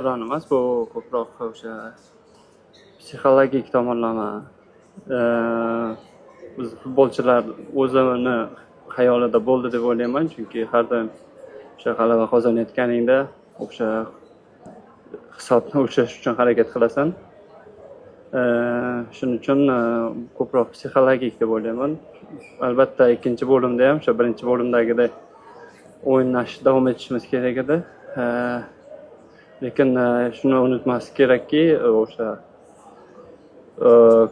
Emas, bu ko'proq o'sha psixologik tomonlama. Biz futbolchilar o'zini xayolida bo'ldi deb o'ylayman, chunki har doim o'sha g'alaba qozonayotganingda o'sha hisobni ushlash uchun harakat qilasan. Shuning uchun ko'proq psixologik deb o'ylayman. Albatta, ikkinchi bo'limda ham o'sha birinchi bo'limdagidek o'ynash davom etishimiz kerak edi. Lekin shuni unutmaslik kerakki, o'sha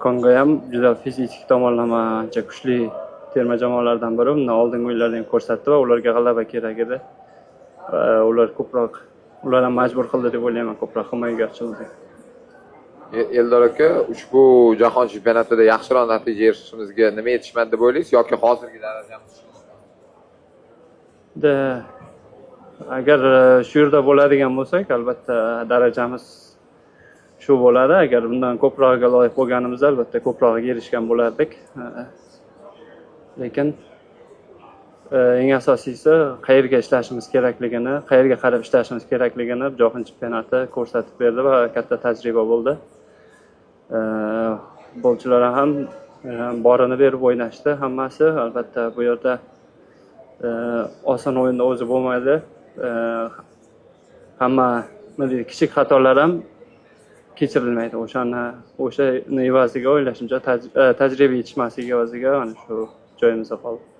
Kongo ham juda fizik tomonlama ancha kuchli terma jamoalardan biri. Undan oldingi o'yinlarda ham ko'rsatdi va ularga g'alaba kerak edi. Ular ko'proq, ular ham majbur qildi deb o'ylayman, ko'proq himoyaga ochildi. Eldor aka, ushbu jahon chempionatida yaxshiroq natija erishishimizga nima yetishmadi deb o'ylaysiz yoki hozirgi darajamiz shu? Да, agar shu yerda bo'ladigan bo'lsak, albatta darajamiz shu bo'ladi. Agar bundan ko'prog'iga loyiq bo'lganimizda, albatta ko'prog'iga erishgan bo'lardik. Lekin eng asosiysi, qayerga ishlashimiz kerakligini, qayerga qarab ishlashimiz kerakligini jahon chempionati ko'rsatib berdi va katta tajriba bo'ldi. Futbolchilar ham borini berib o'ynashdi hammasi. Albatta, bu yerda oson o'yinda o'zi bo'lmaydi. Hamma, nima deydi, kichik xatolar ham kechirilmaydi. O'shani evaziga, o'ylashimcha, tajriba yetishmasligi evaziga mana shu joyimizda qoldik.